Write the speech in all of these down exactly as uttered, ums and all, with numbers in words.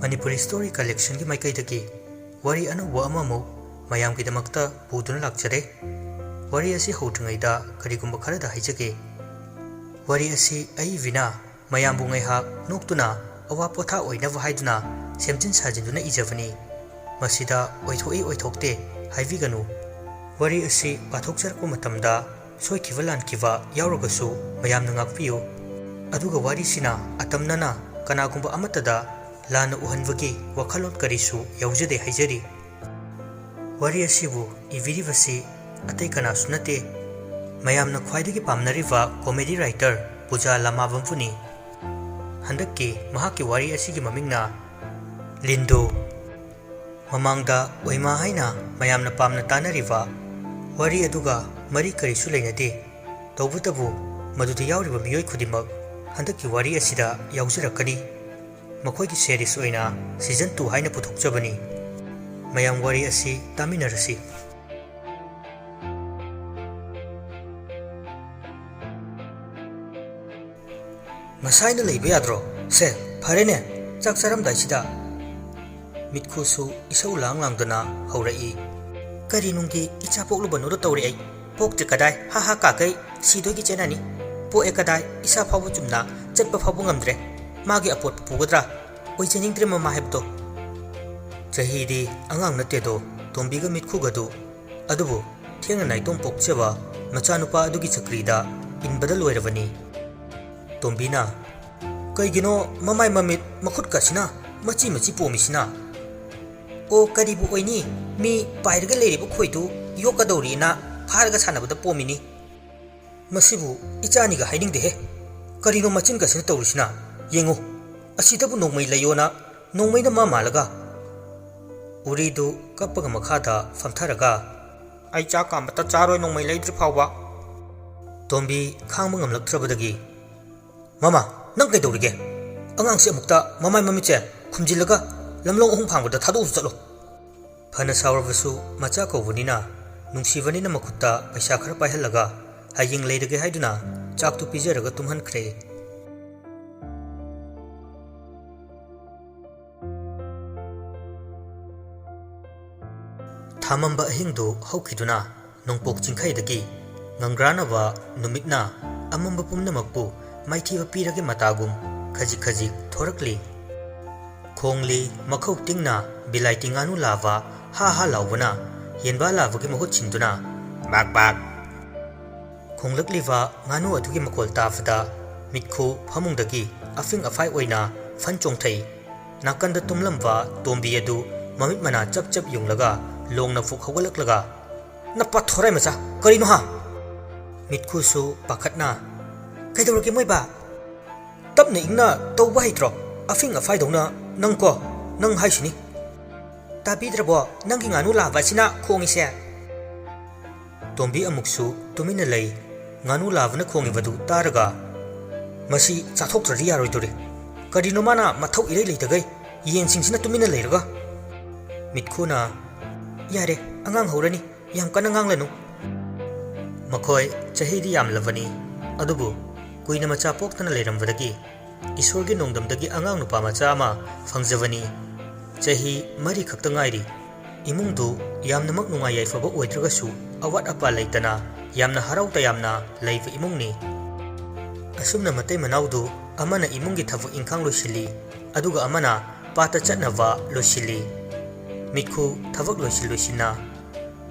Manipuri story collectionꯒꯤ ꯃꯥꯏꯀꯩꯗꯒꯤ ꯋꯥꯔꯤ ꯑꯅꯧꯕ ꯑꯃꯃꯨꯛ ꯃꯌꯥꯝꯒꯤꯗꯃꯛꯇ ꯄꯨꯗꯨꯅ ꯂꯥꯛꯆꯔꯦ꯫ ꯋꯥꯔꯤ ꯑꯁꯤ ꯍꯧꯗ꯭ꯔꯤꯉꯩꯗ ꯀꯔꯤꯒꯨꯝꯕ ꯈꯔꯗ ꯍꯥꯏꯖꯒꯦ꯫ ꯋꯥꯔꯤ ꯑꯁꯤ ꯑꯏꯕꯤꯅ ꯃꯌꯥꯝꯕꯨ ꯉꯥꯏꯍꯥꯛ ꯅꯣꯛꯇꯨꯅ ꯑꯋꯥ ꯄꯣꯊꯥ ꯑꯣꯏꯅꯕ ꯍꯥꯏꯗꯨꯅ ꯁꯦꯝꯖꯤꯟ ꯁꯥꯖꯤꯟꯗꯨꯅ ꯏꯖꯕꯅꯤ꯫ ꯃꯁꯤꯗ ꯑꯣꯏꯊꯣꯛꯏ ꯑꯣꯏꯊꯣꯛꯇꯦ ꯍꯥꯏꯕꯤꯒꯅꯨ꯫ ꯋꯥꯔꯤ ꯑꯁꯤ ꯄꯥꯊꯣꯛꯆꯔꯛꯄ ꯃꯇꯝꯗ ꯁꯣꯏꯈꯤꯕ ꯂꯥꯟꯈꯤꯕ ꯌꯥꯎꯔꯒꯁꯨ ꯃꯌꯥꯝꯅ ꯉꯥꯛꯄꯤꯌꯨ꯫ ꯑꯗꯨꯒ ꯋꯥꯔꯤꯁꯤꯅ ꯑꯇꯝꯅꯅ ꯀꯅꯥꯒꯨꯝꯕ ꯑꯃꯠꯇꯗ ꯂꯥꯟꯅ ꯎꯍꯟꯕꯒꯤ ꯋꯥꯈꯜꯂꯣꯟ ꯀꯔꯤꯁꯨ ꯌꯥꯎꯖꯗꯦ ꯍꯥꯏꯖꯔꯤ꯫ ꯋꯥꯔꯤ ꯑꯁꯤꯕꯨ ꯏꯕꯤꯔꯤꯕꯁꯤ ꯑꯇꯩ ꯀꯅꯥꯁꯨ ꯅꯠꯇꯦ, ꯃꯌꯥꯝꯅ ꯈ꯭ꯋꯥꯏꯗꯒꯤ ꯄꯥꯝꯅꯔꯤꯕ comedy writer ꯄꯨꯖꯥ ꯂꯃꯥꯕꯝꯕꯨꯅꯤ꯫ ꯍꯟꯗꯛꯀꯤ ꯃꯍꯥꯛꯀꯤ ꯋꯥꯔꯤ ꯑꯁꯤꯒꯤ ꯃꯃꯤꯡꯅ ꯂꯤꯟꯗꯨ꯫ ꯃꯃꯥꯡꯗ ꯑꯣꯏꯃꯥ ꯍꯥꯏꯅ ꯃꯌꯥꯝꯅ ꯄꯥꯝꯅ ꯇꯥꯅꯔꯤꯕ ꯋꯥꯔꯤ ꯑꯗꯨꯒ ꯃꯔꯤ ꯀꯔꯤꯁꯨ ꯂꯩꯅꯗꯦ꯫ ꯇꯧꯕꯇꯕꯨ ꯃꯗꯨꯗ ꯌꯥꯎꯔꯤꯕ ꯃꯤꯑꯣꯏ ꯈꯨꯗꯤꯡꯃꯛ ꯍꯟꯗꯛꯀꯤ ꯋꯥꯔꯤ ꯑꯁꯤꯗ ꯌꯥꯎꯖꯔꯛꯀꯅꯤ꯫ ꯃꯈꯣꯏꯒꯤ series ꯑꯣꯏꯅ season two ꯍꯥꯏꯅ ꯄꯨꯊꯣꯛꯆꯕꯅꯤ꯫ ꯃꯌꯥꯝ ꯋꯥꯔꯤ ꯑꯁꯤ ꯇꯥꯃꯤꯟꯅꯔꯁꯤ꯫ ꯉꯁꯥꯏꯅ ꯂꯩꯕ ꯌꯥꯗ꯭ꯔꯣ? ꯁꯦ, ꯐꯔꯦꯅꯦ, ꯆꯥꯛ ꯆꯥꯔꯝꯗꯥꯏꯁꯤꯗ꯫ ꯃꯤꯠꯈꯨꯁꯨ ꯏꯁꯧ ꯂꯥꯡ ꯂꯥꯡꯗꯅ ꯍꯧꯔꯛꯏ꯫ ꯀꯔꯤ ꯅꯨꯡꯒꯤ ꯏꯆꯥ ꯄꯣꯛꯂꯨꯕꯅꯣꯗ ꯇꯧꯔꯦ ꯑꯩ꯫ ꯄꯣꯛꯇ꯭ꯔꯤ ꯀꯗꯥꯏ, ꯍꯥ ꯍꯥ ꯀꯥꯀꯩ, ꯁꯤꯗꯣꯏꯒꯤ ꯆꯦꯟꯅꯅꯤ꯫ ꯄꯣꯛꯑꯦ ꯀꯗꯥꯏ, ꯏꯁꯥ ꯐꯥꯎꯕ ꯆꯨꯝꯅ ꯆꯠꯄ ꯐꯥꯎꯕ ꯉꯝꯗ꯭ꯔꯦ꯫ ꯃꯥꯒꯤ ꯑꯄꯣꯠꯄ ꯄꯨꯒꯗ꯭ꯔꯥ? ꯑꯣꯏꯖꯅꯤꯡꯗ꯭ꯔꯦ ꯃꯃꯥ ꯍꯥꯏꯕꯗꯣ꯫ ꯆꯍꯤꯗꯤ ꯑꯉꯥꯡ ꯅꯠꯇꯦꯗꯣ, ꯇꯣꯝꯕꯤꯒ ꯃꯤꯠꯈꯨꯒꯗꯨ꯫ ꯑꯗꯨꯕꯨ ꯊꯦꯡꯅ ꯅꯥꯏꯇꯣꯝ ꯄꯣꯛꯆꯕ ꯃꯆꯥꯅꯨꯄꯥ ꯑꯗꯨꯒꯤ ꯆꯀ꯭ꯔꯤꯗ ꯏꯟꯕꯗ ꯂꯣꯏꯔꯕꯅꯤ꯫ ꯇꯣꯝꯕꯤꯅ, "ꯀꯩꯒꯤꯅꯣ ꯃꯃꯥꯏ ꯃꯃꯤꯠ ꯃꯈꯨꯠꯀꯁꯤꯅ ꯃꯆꯤ ꯃꯆꯤ ꯄꯣꯝꯃꯤꯁꯤꯅ?" "ꯑꯣ, ꯀꯔꯤꯕꯨ ꯑꯣꯏꯅꯤ, ꯃꯤ ꯄꯥꯏꯔꯒ ꯂꯩꯔꯤꯕ ꯈꯣꯏꯗꯨ ꯌꯣꯛꯀꯗꯧꯔꯤꯅ ꯐꯥꯔꯒ ꯁꯥꯟꯅꯕꯗ ꯄꯣꯝꯃꯤꯅꯤ꯫ ꯃꯁꯤꯕꯨ ꯏꯆꯥꯅꯤꯒ ꯍꯥꯏꯅꯤꯡꯗꯦꯍꯦ꯫ ꯀꯔꯤꯅꯣ ꯃꯆꯤꯟꯒꯁꯤꯅ ꯇꯧꯔꯤꯁꯤꯅ? ꯌꯦꯡꯉꯨ, ꯑꯁꯤꯗꯕꯨ ꯅꯣꯡꯃꯩ ꯂꯩꯌꯣꯅ ꯅꯣꯡꯃꯩꯅ ꯃꯥ ꯃꯥꯜꯂꯒ?" ꯎꯔꯤꯗꯨ ꯀꯞꯄꯒ ꯃꯈꯥꯗ ꯐꯝꯊꯔꯒ, "ꯑꯩ ꯆꯥꯛ ꯑꯃꯇ ꯆꯥꯔꯣꯏ ꯅꯣꯡꯃꯩ ꯂꯩꯗ꯭ꯔꯤ ꯐꯥꯎꯕ꯫" ꯇꯣꯝꯕꯤ ꯈꯥꯡꯕ ꯉꯝꯂꯛꯇ꯭ꯔꯕꯗꯒꯤ, "ꯃꯃꯥ, ꯅꯪ ꯀꯩꯗꯧꯔꯤꯒꯦ? ꯑꯉꯥꯡꯁꯦ ꯑꯃꯨꯛꯇ ꯃꯃꯥꯏ ꯃꯃꯤꯠꯁꯦ ꯈꯨꯝꯖꯤꯜꯂꯒ ꯂꯝꯂꯣꯡ ꯑꯍꯨꯝ ꯐꯥꯡꯕꯗ ꯊꯥꯗꯣꯛꯑꯁꯨ ꯆꯠꯂꯣ꯫" ꯐꯅ ꯁꯥꯎꯔꯕꯁꯨ ꯃꯆꯥ ꯀꯧꯕꯅꯤꯅ, ꯅꯨꯡꯁꯤꯕꯅꯤꯅ ꯃꯈꯨꯠꯇ ꯄꯩꯁꯥ ꯈꯔ ꯄꯥꯏꯍꯜꯂꯒ ꯍꯌꯦꯡ ꯂꯩꯔꯒꯦ ꯍꯥꯏꯗꯨꯅ ꯆꯥꯛꯇꯨ ꯄꯤꯖꯔꯒ ꯇꯨꯝꯍꯟꯈ꯭ꯔꯦ꯫ ꯊꯥꯃꯝꯕ ꯑꯍꯤꯡꯗꯨ ꯍꯧꯈꯤꯗꯨꯅ ꯅꯣꯡꯄꯣꯛ ꯆꯤꯡꯈꯩꯗꯒꯤ ꯉꯪꯒ꯭ꯔꯥꯅꯕ ꯅꯨꯃꯤꯠꯅ ꯑꯃꯝꯕ ꯄꯨꯝꯅꯃꯛꯄꯨ ꯃꯥꯏꯊꯤꯕ ꯄꯤꯔꯒꯦ ꯃꯇꯥꯒꯨꯝ ꯈꯖꯤꯛ ꯈꯖꯤꯛ ꯊꯣꯔꯛꯂꯤ꯫ ꯈꯣꯡꯂꯤ ꯃꯈꯧ ꯇꯤꯡꯅ ꯕꯤꯂꯥꯏꯇꯤ ꯉꯥꯅꯨ ꯂꯥꯕ ꯍꯥ ꯍꯥ ꯂꯥꯎꯕꯅ ꯌꯦꯟꯕꯥ ꯂꯥꯕꯒꯤ ꯃꯍꯨꯠ ꯁꯤꯟꯗꯨꯅ ꯕꯥꯛ ꯕꯥꯛ ꯈꯣꯡꯂꯛꯂꯤꯕ ꯉꯥꯅꯨ ꯑꯗꯨꯒꯤ ꯃꯈꯣꯜ ꯇꯥꯕꯗ ꯃꯤꯠꯈꯨ ꯐꯃꯨꯡꯗꯒꯤ ꯑꯐꯤꯡ ꯑꯐꯥꯏ ꯑꯣꯏꯅ ꯐꯟ ꯆꯣꯡꯊꯩ꯫ ꯅꯥꯀꯟꯗ ꯇꯨꯝꯂꯝꯕ ꯇꯣꯝꯕꯤ ꯑꯗꯨ ꯃꯃꯤꯠ ꯃꯅꯥ ꯆꯞ ꯆꯞ ꯌꯨꯡꯂꯒ ꯂꯣꯡꯅ ꯐꯨꯛ ꯍꯧꯒꯠꯂꯛꯂꯒ, "ꯅꯄꯥ ꯊꯣꯔꯥꯏ ꯃꯆꯥ, ꯀꯔꯤꯅꯣ ꯍꯥ?" ꯃꯤꯠꯈꯨꯁꯨ ꯄꯥꯈꯠꯅ, "ꯀꯩꯗꯧꯔꯒꯦ ꯃꯣꯏꯕꯥ? ꯇꯞꯅ ꯏꯪꯅ ꯇꯧꯕ ꯍꯩꯇ꯭ꯔꯣ? ꯑꯐꯤꯡ ꯑꯐꯥꯏꯗꯧꯅ ꯅꯪ ꯀꯣ, ꯅꯪ ꯍꯥꯏꯁꯤꯅꯤ꯫ ꯇꯥꯕꯤꯗ꯭ꯔꯕꯣ ꯅꯪꯒꯤ ꯉꯥꯅꯨ ꯂꯥꯕ ꯑꯁꯤꯅ ꯈꯣꯡꯉꯤꯁꯦ?" ꯇꯣꯝꯕꯤ ꯑꯃꯨꯛꯁꯨ ꯇꯨꯃꯤꯟꯅ ꯂꯩ꯫ ꯉꯥꯅꯨ ꯂꯥꯕꯅ ꯈꯣꯡꯉꯤꯕꯗꯨ ꯇꯥꯔꯒ, "ꯃꯁꯤ ꯆꯥꯊꯣꯛꯇ꯭ꯔꯗꯤ ꯌꯥꯔꯣꯏꯗꯣꯔꯤ꯫ ꯀꯔꯤꯅꯣ ꯃꯥꯅ ꯃꯊꯧ ꯏꯔꯩ ꯂꯩꯇꯈꯩ ꯌꯦꯟꯁꯤꯡꯁꯤꯅ ꯇꯨꯃꯤꯟꯅ ꯂꯩꯔꯒ?" ꯃꯤꯠꯈꯨꯅ, "ꯌꯥꯔꯦ, ꯑꯉꯥꯡ ꯍꯧꯔꯅꯤ, ꯌꯥꯝ ꯀꯟꯅ ꯉꯥꯡꯂꯅꯨ꯫ ꯃꯈꯣꯏ ꯆꯍꯤꯗꯤ ꯌꯥꯝꯂꯕꯅꯤ, ꯑꯗꯨꯕꯨ ꯀꯨꯏꯅ ꯃꯆꯥ ꯄꯣꯛꯇꯅ ꯂꯩꯔꯝꯕꯗꯒꯤ ꯏꯁꯣꯔꯒꯤ ꯅꯣꯡꯗꯝꯗꯒꯤ ꯑꯉꯥꯡ ꯅꯨꯄꯥ ꯃꯆꯥ ꯑꯃ ꯐꯪꯖꯕꯅꯤ꯫ ꯆꯍꯤ ꯃꯔꯤ ꯈꯛꯇ ꯉꯥꯏꯔꯤ꯫ ꯏꯃꯨꯡꯗꯨ ꯌꯥꯝꯅꯃꯛ ꯅꯨꯡꯉꯥꯏ ꯌꯥꯏꯐꯕ ꯑꯣꯏꯗ꯭ꯔꯒꯁꯨ ꯑꯋꯥꯠ ꯑꯄꯥ ꯂꯩꯇꯅ ꯌꯥꯝꯅ ꯍꯔꯥꯎ ꯇꯌꯥꯝꯅ ꯂꯩꯕ ꯏꯃꯨꯡꯅꯤ꯫ ꯑꯁꯨꯝꯅ ꯃꯇꯩ ꯃꯅꯥꯎꯗꯨ ꯑꯃꯅ ꯏꯃꯨꯡꯒꯤ ꯊꯕꯛ ꯏꯪꯈꯥꯡ ꯂꯣꯏꯁꯤꯜꯂꯤ, ꯑꯗꯨꯒ ꯑꯃꯅ ꯄꯥꯠꯇ ꯆꯠꯅꯕ ꯂꯣꯏꯁꯤꯜꯂꯤ꯫" ꯃꯤꯠꯈꯨ ꯊꯕꯛ ꯂꯣꯏꯁꯤꯜ ꯂꯣꯏꯁꯤꯟꯅ,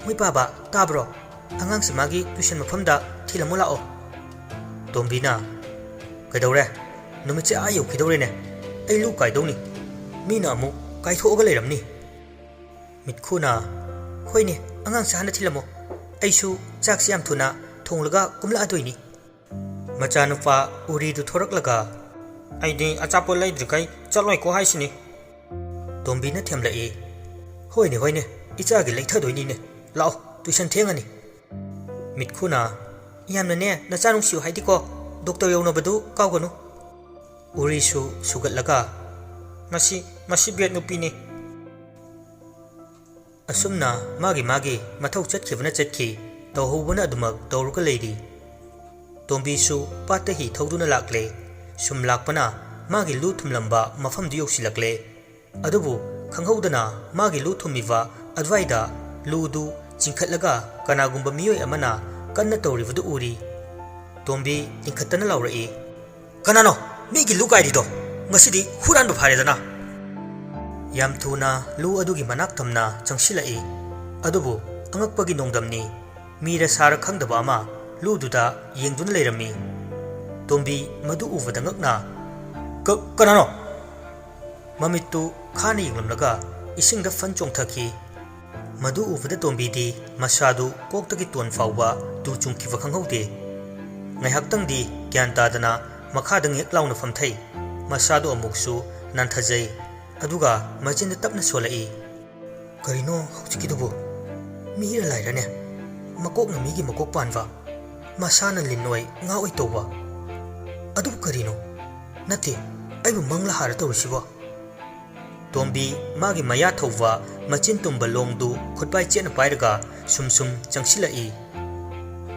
"ꯃꯣꯏ ꯄꯥꯕ, ꯇꯥꯕ꯭ꯔꯣ? ꯑꯉꯥꯡꯁꯤ ꯃꯥꯒꯤ ꯇ꯭ꯌꯨꯁꯟ ꯃꯐꯝꯗ ꯊꯤꯜꯂꯝꯃꯨ ꯂꯥꯛꯑꯣ꯫" ꯇꯣꯝꯕꯤꯅ, "ꯀꯩꯗꯧꯔꯦ? ꯅꯨꯃꯤꯠꯁꯦ ꯑꯥ ꯌꯧꯈꯤꯗꯧꯔꯦꯅꯦ꯫ ꯑꯩ ꯂꯨ ꯀꯥꯏꯗꯧꯅꯤ꯫ ꯃꯤꯅ ꯑꯃꯨꯛ ꯀꯥꯏꯊꯣꯛꯑꯒ ꯂꯩꯔꯝꯅꯤ꯫" ꯃꯤꯠꯈꯨꯅ, "ꯍꯣꯏꯅꯦ, ꯑꯉꯥꯡꯁꯦ ꯍꯥꯟꯅ ꯊꯤꯜꯂꯝꯃꯣ꯫ ꯑꯩꯁꯨ ꯆꯥꯛꯁꯦ ꯌꯥꯝ ꯊꯨꯅ ꯊꯣꯡꯂꯒ ꯀꯨꯝꯂꯛꯑꯗꯣꯏꯅꯤ꯫" ꯃꯆꯥꯅꯨꯄꯥ ꯎꯔꯤꯗꯨ ꯊꯣꯔꯛꯂꯒ, "ꯑꯩꯗꯤ ꯑꯆꯥꯄꯣꯠ ꯂꯩꯗ꯭ꯔꯤꯈꯩ ꯆꯠꯂꯣꯏꯀꯣ ꯍꯥꯏꯁꯤꯅꯤ꯫" ꯇꯣꯝꯕꯤꯅ ꯊꯦꯝꯂꯛꯏ, "ꯍꯣꯏꯅꯦ, ꯍꯣꯏꯅꯦ, ꯏꯆꯥꯒꯤ ꯂꯩꯊꯗꯣꯏꯅꯤꯅꯦ꯫ ꯂꯥꯛꯑꯣ, ꯇ꯭ꯌꯨꯁꯟ ꯊꯦꯡꯉꯅꯤ꯫" ꯃꯤꯠꯈꯨꯅ, "ꯌꯥꯝꯅꯅꯦ ꯅꯆꯥ ꯅꯨꯡꯁꯤꯌꯨ ꯍꯥꯏꯗꯤꯀꯣ, ꯗꯣꯛꯇꯔ ꯌꯧꯅꯕꯗꯨ ꯀꯥꯎꯒꯅꯨ꯫" ꯎꯔꯤꯁꯨ ꯁꯨꯒꯠꯂꯒ, "ꯃꯁꯤ, ꯃꯁꯤ ꯕꯦꯠ ꯅꯨꯄꯤꯅꯤ꯫" ꯑꯁꯨꯝꯅ ꯃꯥꯒꯤ ꯃꯥꯒꯤ ꯃꯊꯧ ꯆꯠꯈꯤꯕꯅ ꯆꯠꯈꯤ, ꯇꯧꯍꯧꯕꯅ ꯑꯗꯨꯃꯛ ꯇꯧꯔꯒ ꯂꯩꯔꯤ꯫ ꯇꯣꯝꯕꯤꯁꯨ ꯄꯥꯠꯇ ꯍꯤ ꯊꯧꯗꯨꯅ ꯂꯥꯛꯂꯦ꯫ ꯁꯨꯝ ꯂꯥꯛꯄꯅ ꯃꯥꯒꯤ ꯂꯨ ꯊꯨꯝꯂꯝꯕ ꯃꯐꯝꯗꯨ ꯌꯧꯁꯤꯜꯂꯛꯂꯦ꯫ ꯑꯗꯨꯕꯨ ꯈꯪꯍꯧꯗꯅ ꯃꯥꯒꯤ ꯂꯨ ꯊꯨꯝꯃꯤꯕ ꯑꯗꯨꯋꯥꯏꯗ ꯂꯨꯗꯨ ꯆꯤꯡꯈꯠꯂꯒ ꯀꯅꯥꯒꯨꯝꯕ ꯃꯤꯑꯣꯏ ꯑꯃꯅ ꯀꯟꯅ ꯇꯧꯔꯤꯕꯗꯨ ꯎꯔꯤ꯫ ꯇꯣꯝꯕꯤ ꯇꯤꯡꯈꯠꯇꯅ ꯂꯥꯎꯔꯛꯏ, "ꯀꯅꯥꯅꯣ ꯃꯤꯒꯤ ꯂꯨ ꯀꯥꯏꯔꯤꯗꯣ? ꯉꯁꯤꯗꯤ ꯍꯨꯔꯥꯟꯕ ꯐꯥꯔꯦꯗꯅ!" ꯌꯥꯝ ꯊꯨꯅ ꯂꯨ ꯑꯗꯨꯒꯤ ꯃꯅꯥꯛ ꯊꯝꯅ ꯆꯪꯁꯤꯜꯂꯛꯏ꯫ ꯑꯗꯨꯕꯨ ꯑꯉꯛꯄꯒꯤ ꯅꯣꯡꯗꯝꯅꯤ, ꯃꯤꯔ ꯁꯥꯔ ꯈꯪꯗꯕ ꯑꯃ ꯂꯨꯗꯨꯗ ꯌꯦꯡꯗꯨꯅ ꯂꯩꯔꯝꯃꯤ꯫ ꯇꯣꯝꯕꯤ ꯃꯗꯨ ꯎꯕꯗ ꯉꯛꯅ, "ꯀ-, ꯀꯅꯥꯅꯣ?" ꯃꯃꯤꯠꯇꯨ ꯈꯥꯅ ꯌꯦꯡꯂꯝꯂꯒ ꯏꯁꯤꯡꯗ ꯐꯟ ꯆꯣꯡꯊꯈꯤ꯫ ꯃꯗꯨ ꯎꯕꯗ ꯇꯣꯝꯕꯤꯗꯤ ꯃꯁꯥꯗꯨ ꯀꯣꯛꯇꯒꯤ ꯇꯣꯟ ꯐꯥꯎꯕ ꯇꯨ ꯆꯨꯡꯈꯤꯕ ꯈꯪꯍꯧꯗꯦ꯫ ꯉꯥꯏꯍꯥꯛꯇꯪꯗꯤ ꯒ꯭ꯌꯥꯟ ꯇꯥꯗꯅ ꯃꯈꯥꯗ ꯉꯦꯛ ꯂꯥꯎꯅ ꯐꯝꯊꯩ꯫ ꯃꯁꯥꯗꯨ ꯑꯃꯨꯛꯁꯨ ꯅꯥꯟꯊꯖꯩ꯫ ꯑꯗꯨꯒ ꯃꯆꯤꯟꯗ ꯇꯞꯅ ꯁꯣꯜꯂꯛꯏ, "ꯀꯔꯤꯅꯣ ꯍꯧꯖꯤꯛꯀꯤꯗꯨꯕꯨ? ꯃꯤꯔ ꯂꯥꯏꯔꯅꯦ? ꯃꯀꯣꯛꯅ ꯃꯤꯒꯤ ꯃꯀꯣꯛ ꯄꯥꯟꯕ, ꯃꯁꯥꯅ ꯂꯤꯟ ꯑꯣꯏ ꯉꯥ ꯑꯣꯏ ꯇꯧꯕ꯫ ꯑꯗꯨꯕꯨ ꯀꯔꯤꯅꯣ? ꯅꯠꯇꯦ, ꯑꯩꯕꯨ ꯃꯪꯂ ꯍꯥꯔ ꯇꯧꯔꯤꯁꯤꯕꯣ?" ꯇꯣꯝꯕꯤ ꯃꯥꯒꯤ ꯃꯌꯥ ꯊꯧꯕ ꯃꯆꯤꯟ ꯇꯨꯝꯕ ꯂꯣꯡꯗꯨ ꯈꯨꯠꯄꯥꯏ ꯆꯦꯠꯅ ꯄꯥꯏꯔꯒ ꯁꯨꯝ ꯁꯨꯝ ꯆꯪꯁꯤꯜꯂꯛꯏ꯫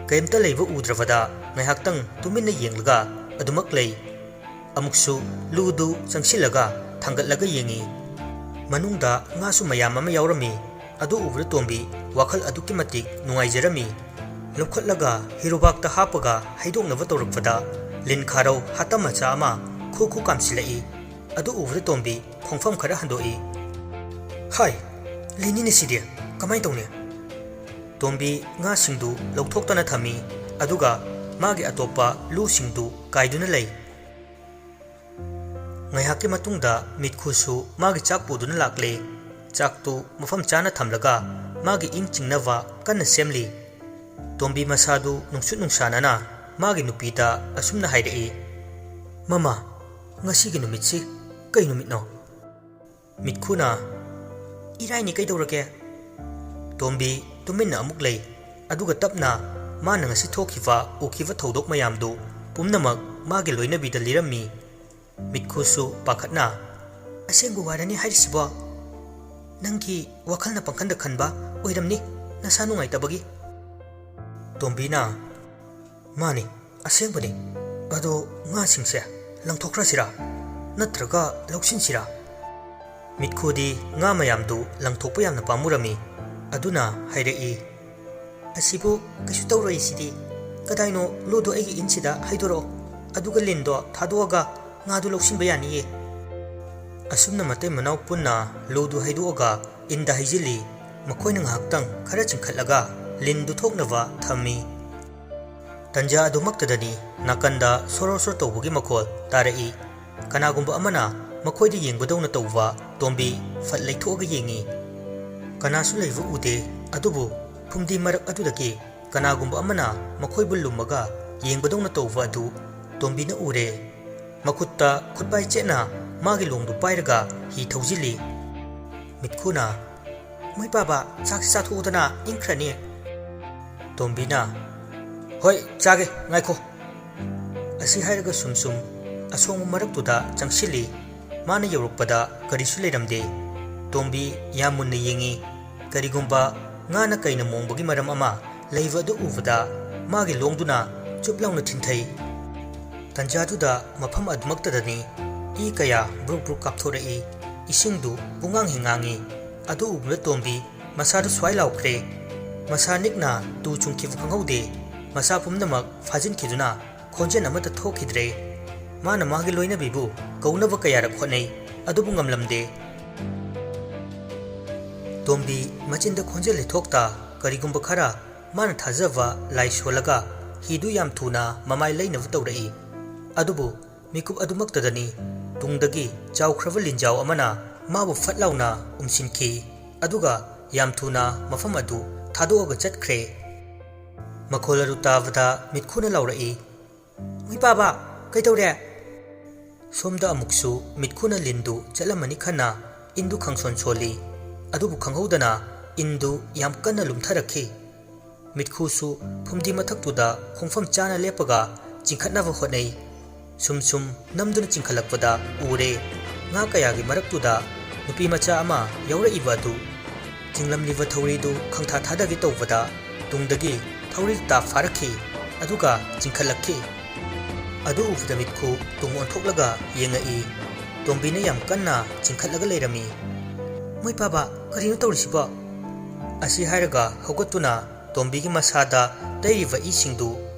ꯀꯔꯤꯝꯇ ꯂꯩꯕ ꯎꯗ꯭ꯔꯕꯗ ꯉꯥꯏꯍꯥꯛꯇꯪ ꯇꯨꯃꯤꯟꯅ ꯌꯦꯡꯂꯒ ꯑꯗꯨꯃꯛ ꯂꯩ꯫ ꯑꯃꯨꯛꯁꯨ ꯂꯨꯗꯨ ꯆꯪꯁꯤꯜꯂꯒ ꯊꯥꯡꯒꯠꯂꯒ ꯌꯦꯡꯉꯤ꯫ ꯃꯅꯨꯡꯗ ꯉꯥꯁꯨ ꯃꯌꯥꯝ ꯑꯃ ꯌꯥꯎꯔꯝꯃꯤ꯫ ꯑꯗꯨ ꯎꯕꯗ ꯇꯣꯝꯕꯤ ꯋꯥꯈꯜ ꯑꯗꯨꯛꯀꯤ ꯃꯇꯤꯛ ꯅꯨꯡꯉꯥꯏꯖꯔꯝꯃꯤ꯫ ꯂꯧꯈꯠꯂꯒ ꯍꯤꯔꯨꯕꯥꯛꯇ ꯍꯥꯞꯄꯒ ꯍꯩꯗꯣꯛꯅꯕ ꯇꯧꯔꯛꯄꯗ ꯂꯤꯟ ꯈꯥꯔꯧ ꯍꯥꯇꯝ ꯃꯆꯥ ꯑꯃ ꯈꯨ ꯈꯨ ꯀꯥꯝꯁꯤꯜꯂꯛꯏ꯫ ꯑꯗꯨ ꯎꯕꯗ ꯇꯣꯝꯕꯤ ꯈꯣꯡꯐꯝ ꯈꯔ ꯍꯟꯗꯣꯛꯏ꯫ "ꯍꯥꯏ, ꯂꯤꯟꯅꯤꯅꯦ ꯁꯤꯗꯤ, ꯀꯃꯥꯏ ꯇꯧꯅꯤ?" ꯇꯣꯝꯕꯤ ꯉꯥꯁꯤꯡꯗꯨ ꯂꯧꯊꯣꯛꯇꯅ ꯊꯝꯃꯤ, ꯑꯗꯨꯒ ꯃꯥꯒꯤ ꯑꯇꯣꯞꯄ ꯂꯨꯁꯤꯡꯗꯨ ꯀꯥꯏꯗꯨꯅ ꯂꯩ꯫ ꯉꯥꯏꯍꯥꯛꯀꯤ ꯃꯇꯨꯡꯗ ꯃꯤꯠꯈꯨꯁꯨ ꯃꯥꯒꯤ ꯆꯥꯛ ꯄꯨꯗꯨꯅ ꯂꯥꯛꯂꯦ꯫ ꯆꯥꯛꯇꯨ ꯃꯐꯝ ꯆꯥꯅ ꯊꯝꯂꯒ ꯃꯥꯒꯤ ꯏꯪ ꯆꯤꯡꯅꯕ ꯀꯟꯅ ꯁꯦꯝꯂꯤ꯫ ꯇꯣꯝꯕꯤ ꯃꯁꯥꯗꯨ ꯅꯨꯡꯁꯨꯠ ꯅꯨꯡꯁꯥꯅꯅ ꯃꯥꯒꯤ ꯅꯨꯄꯤꯗ ꯑꯁꯨꯝꯅ ꯍꯥꯏꯔꯛꯏ, "ꯃꯃꯥ, ꯉꯁꯤꯒꯤ ꯅꯨꯃꯤꯠꯁꯤ ꯀꯩ ꯅꯨꯃꯤꯠꯅꯣ?" ꯃꯤꯠꯈꯨꯅ, "ꯏꯔꯥꯏꯅꯤ, ꯀꯩꯗꯧꯔꯒꯦ?" ꯇꯣꯝꯕꯤ ꯇꯨꯃꯤꯟꯅ ꯑꯃꯨꯛ ꯂꯩ, ꯑꯗꯨꯒ ꯇꯞꯅ ꯃꯥꯅ ꯉꯁꯤ ꯊꯣꯛꯈꯤꯕ, ꯎꯈꯤꯕ ꯊꯧꯗꯣꯛ ꯃꯌꯥꯝꯗꯨ ꯄꯨꯝꯅꯃꯛ ꯃꯥꯒꯤ ꯂꯣꯏꯅꯕꯤꯗ ꯂꯤꯔꯝꯃꯤ꯫ ꯃꯤꯠꯈꯨꯁꯨ ꯄꯥꯈꯠꯅ, "ꯑꯁꯦꯡꯕ ꯋꯥꯔꯅꯤ ꯍꯥꯏꯔꯤꯁꯤꯕꯣ? ꯅꯪꯒꯤ ꯋꯥꯈꯜꯅ ꯄꯪꯈꯟꯗ ꯈꯟꯕ ꯑꯣꯏꯔꯝꯅꯤ, ꯅꯁꯥ ꯅꯨꯡꯉꯥꯏꯇꯕꯒꯤ꯫" ꯇꯣꯝꯕꯤꯅ, "ꯃꯥꯅꯤ, ꯑꯁꯦꯡꯕꯅꯤ꯫ ꯑꯗꯣ ꯉꯥꯁꯤꯡꯁꯦ ꯂꯪꯊꯣꯛꯈ꯭ꯔꯁꯤꯔꯥ? ꯅꯠꯇ꯭ꯔꯒ ꯂꯧꯁꯤꯟꯁꯤꯔꯥ?" ꯃꯤꯠꯈꯨꯗꯤ ꯉꯥ ꯃꯌꯥꯝꯗꯨ ꯂꯪꯊꯣꯛꯄ ꯌꯥꯝꯅ ꯄꯥꯝꯃꯨꯔꯝꯃꯤ꯫ ꯑꯗꯨꯅ ꯍꯥꯏꯔꯛꯏ, "ꯑꯁꯤꯕꯨ ꯀꯩꯁꯨ ꯇꯧꯔꯣꯏ ꯁꯤꯗꯤ꯫ ꯀꯗꯥꯏꯅꯣ ꯂꯨꯗꯣ ꯑꯩꯒꯤ ꯏꯟꯁꯤꯗ ꯍꯩꯗꯣꯔꯛꯑꯣ, ꯑꯗꯨꯒ ꯂꯤꯟꯗꯣ ꯊꯥꯗꯣꯛꯑꯒ ꯉꯥꯗꯨ ꯂꯧꯁꯤꯟꯕ ꯌꯥꯅꯤꯌꯦ꯫" ꯑꯁꯨꯝꯅ ꯃꯇꯩ ꯃꯅꯥꯎ ꯄꯨꯟꯅ ꯂꯨꯗꯨ ꯍꯩꯗꯣꯛꯑꯒ ꯏꯟꯗ ꯍꯩꯖꯤꯜꯂꯤ꯫ ꯃꯈꯣꯏꯅ ꯉꯥꯏꯍꯥꯛꯇꯪ ꯈꯔ ꯆꯤꯡꯈꯠꯂꯒ ꯂꯤꯟꯗꯨ ꯊꯣꯛꯅꯕ ꯊꯝꯃꯤ꯫ ꯇꯟꯖꯥ ꯑꯗꯨꯃꯛꯇꯗꯅꯤ ꯅꯥꯀꯟꯗ ꯁꯣꯔꯣ ꯁꯣꯔꯣ ꯇꯧꯕꯒꯤ ꯃꯈꯣꯜ ꯇꯥꯔꯛꯏ꯫ ꯀꯅꯥꯒꯨꯝꯕ ꯑꯃꯅ ꯃꯈꯣꯏꯗ ꯌꯦꯡꯕꯗꯧꯅ ꯇꯧꯕ ꯇꯣꯝꯕꯤ ꯐꯠ ꯂꯩꯊꯣꯛꯑꯒ ꯌꯦꯡꯉꯤ꯫ ꯀꯅꯥꯁꯨ ꯂꯩꯕ ꯎꯗꯦ, ꯑꯗꯨꯕꯨ ꯐꯨꯝꯗꯤ ꯃꯔꯛ ꯑꯗꯨꯗꯒꯤ ꯀꯅꯥꯒꯨꯝꯕ ꯑꯃꯅ ꯃꯈꯣꯏꯕꯨ ꯂꯨꯝꯃꯒ ꯌꯦꯡꯕꯗꯧꯅ ꯇꯧꯕ ꯑꯗꯨ ꯇꯣꯝꯕꯤꯅ ꯎꯔꯦ꯫ ꯃꯈꯨꯠꯇ ꯈꯨꯠꯄꯥꯏ ꯆꯦꯠꯅ ꯃꯥꯒꯤ ꯂꯣꯡꯗꯨ ꯄꯥꯏꯔꯒ ꯍꯤ ꯊꯧꯖꯤꯜꯂꯤ꯫ ꯃꯤꯠꯈꯨꯅ, "ꯃꯣꯏ ꯄꯥꯕ, ꯆꯥꯛꯁꯤ ꯆꯥꯊꯣꯛꯎꯗꯅ, ꯏꯪꯈ꯭ꯔꯅꯤ꯫" ꯇꯣꯝꯕꯤꯅ, "ꯍꯣꯏ, ꯆꯥꯒꯦ, ꯉꯥꯏꯈꯣ꯫" ꯑꯁꯤ ꯍꯥꯏꯔꯒ ꯁꯨꯝ ꯁꯨꯝ ꯑꯁꯣꯡꯕ ꯃꯔꯛꯇꯨꯗ ꯆꯪꯁꯤꯜꯂꯤ꯫ ꯃꯥꯅ ꯌꯧꯔꯛꯄꯗ ꯀꯔꯤꯁꯨ ꯂꯩꯔꯝꯗꯦ꯫ ꯇꯣꯝꯕꯤ ꯌꯥꯝ ꯃꯨꯟꯅ ꯌꯦꯡꯉꯤ꯫ ꯀꯔꯤꯒꯨꯝꯕ ꯉꯥꯅ ꯀꯩꯅ ꯃꯣꯡꯕꯒꯤ ꯃꯔꯝ ꯑꯃ ꯂꯩꯕ ꯑꯗꯨ ꯎꯕꯗ ꯃꯥꯒꯤ ꯂꯣꯡꯗꯨꯅ ꯆꯨꯞ ꯂꯥꯎꯅ ꯊꯤꯟꯊꯩ꯫ ꯇꯟꯖꯥꯗꯨꯗ ꯃꯐꯝ ꯑꯗꯨꯃꯛꯇꯗꯅꯤ ꯏ ꯀꯌꯥ ꯕ꯭ꯔꯨꯛ ꯕ꯭ꯔꯨꯛ ꯀꯥꯞꯊꯣꯔꯛꯏ꯫ ꯏꯁꯤꯡꯗꯨ ꯄꯨꯡꯉꯥꯡ ꯍꯦꯛ ꯉꯥꯡꯉꯤ꯫ ꯑꯗꯨ ꯎꯕꯗ ꯇꯣꯝꯕꯤ ꯃꯁꯥꯗꯨ ꯁ꯭ꯋꯥꯏ ꯂꯥꯎꯈ꯭ꯔꯦ꯫ ꯃꯁꯥ ꯅꯤꯛꯅ ꯇꯨ ꯆꯨꯡꯈꯤꯕ ꯈꯪꯍꯧꯗꯦ꯫ ꯃꯁꯥ ꯄꯨꯝꯅꯃꯛ ꯐꯥꯖꯤꯟꯈꯤꯗꯨꯅ ꯈꯣꯟꯖꯦꯜ ꯑꯃꯠꯇ ꯊꯣꯛꯈꯤꯗ꯭ꯔꯦ꯫ ꯃꯥꯅ ꯃꯥꯒꯤ ꯂꯣꯏꯅꯕꯤꯕꯨ ꯀꯧꯅꯕ ꯀꯌꯥꯔꯛ ꯍꯣꯠꯅꯩ, ꯑꯗꯨꯕꯨ ꯉꯝꯂꯝꯗꯦ꯫ ꯇꯣꯝꯕꯤ ꯃꯆꯤꯟꯗ ꯈꯣꯟꯖꯦꯜ ꯂꯤꯊꯣꯛꯇ ꯀꯔꯤꯒꯨꯝꯕ ꯈꯔ ꯃꯥꯅ ꯊꯥꯖꯕ ꯂꯥꯏ ꯁꯣꯜꯂꯒ ꯍꯤꯗꯨ ꯌꯥꯝ ꯊꯨꯅ ꯃꯃꯥꯏ ꯂꯩꯅꯕ ꯇꯧꯔꯛꯏ꯫ ꯑꯗꯨꯕꯨ ꯃꯤꯀꯨꯞ ꯑꯗꯨꯃꯛꯇꯗꯅꯤ ꯇꯨꯡꯗꯒꯤ ꯆꯥꯎꯈ꯭ꯔꯕ ꯂꯤꯟꯖꯥꯎ ꯑꯃꯅ ꯃꯥꯕꯨ ꯐꯠ ꯂꯥꯎꯅ ꯎꯝꯁꯤꯟꯈꯤ, ꯑꯗꯨꯒ ꯌꯥꯝ ꯊꯨꯅ ꯃꯐꯝ ꯑꯗꯨ ꯊꯥꯗꯣꯛꯑꯒ ꯆꯠꯈ꯭ꯔꯦ꯫ ꯃꯈꯣꯜ ꯑꯗꯨ ꯇꯥꯕꯗ ꯃꯤꯠꯈꯨꯅ ꯂꯥꯎꯔꯛꯏ, "ꯃꯣꯏ ꯄꯥꯕ, ꯀꯩꯗꯧꯔꯦ?" ꯁꯣꯝꯗ ꯑꯃꯨꯛꯁꯨ ꯃꯤꯠꯈꯨꯅ ꯂꯤꯟꯗꯨ ꯆꯠꯂꯝꯃꯅꯤ ꯈꯟꯅ ꯏꯟꯗꯨ ꯈꯪꯁꯣꯟ ꯁꯣꯜꯂꯤ꯫ ꯑꯗꯨꯕꯨ ꯈꯪꯍꯧꯗꯅ ꯏꯟꯗꯨ ꯌꯥꯝ ꯀꯟꯅ ꯂꯨꯝꯊꯔꯛꯈꯤ꯫ ꯃꯤꯠꯈꯨꯁꯨ ꯐꯨꯝꯗꯤ ꯃꯊꯛꯇꯨꯗ ꯈꯣꯡꯐꯝ ꯆꯥꯅ ꯂꯦꯞꯄꯒ ꯆꯤꯡꯈꯠꯅꯕ ꯍꯣꯠꯅꯩ꯫ ꯁꯨꯝ ꯁꯨꯝ ꯅꯝꯗꯨꯅ ꯆꯤꯡꯈꯠꯂꯛꯄꯗ ꯎꯔꯦ, ꯉꯥ ꯀꯌꯥꯒꯤ ꯃꯔꯛꯇꯨꯗ ꯅꯨꯄꯤ ꯃꯆꯥ ꯑꯃ ꯌꯥꯎꯔꯛꯏꯕ ꯑꯗꯨ꯫ ꯆꯤꯡꯂꯝꯂꯤꯕ ꯊꯧꯔꯤꯗꯨ ꯈꯪꯊꯥ ꯊꯥꯗꯒꯦ ꯇꯧꯕꯗ ꯇꯨꯡꯗꯒꯤ ꯊꯧꯔꯤ ꯇꯥꯞ ꯐꯥꯔꯛꯈꯤ, ꯑꯗꯨꯒ ꯆꯤꯡꯈꯠꯂꯛꯈꯤ꯫ ꯑꯗꯨ ꯎꯕꯗ ꯃꯤꯠꯈꯨ ꯇꯨꯡ ꯑꯣꯟꯊꯣꯛꯂꯒ ꯌꯦꯡꯉꯛꯏ꯫ ꯇꯣꯝꯕꯤꯅ ꯌꯥꯝ ꯀꯟꯅ ꯆꯤꯡꯈꯠꯂꯒ ꯂꯩꯔꯝꯃꯤ꯫ "ꯃꯣꯏ ꯄꯥꯕ, ꯀꯔꯤꯅꯣ ꯇꯧꯔꯤꯁꯤꯕꯣ?" ꯑꯁꯤ ꯍꯥꯏꯔꯒ ꯍꯧꯒꯠꯇꯨꯅ ꯇꯣꯝꯕꯤꯒꯤ ꯃꯁꯥꯗ ꯇꯩꯔꯤꯕ ꯏꯁꯤꯡꯗꯨ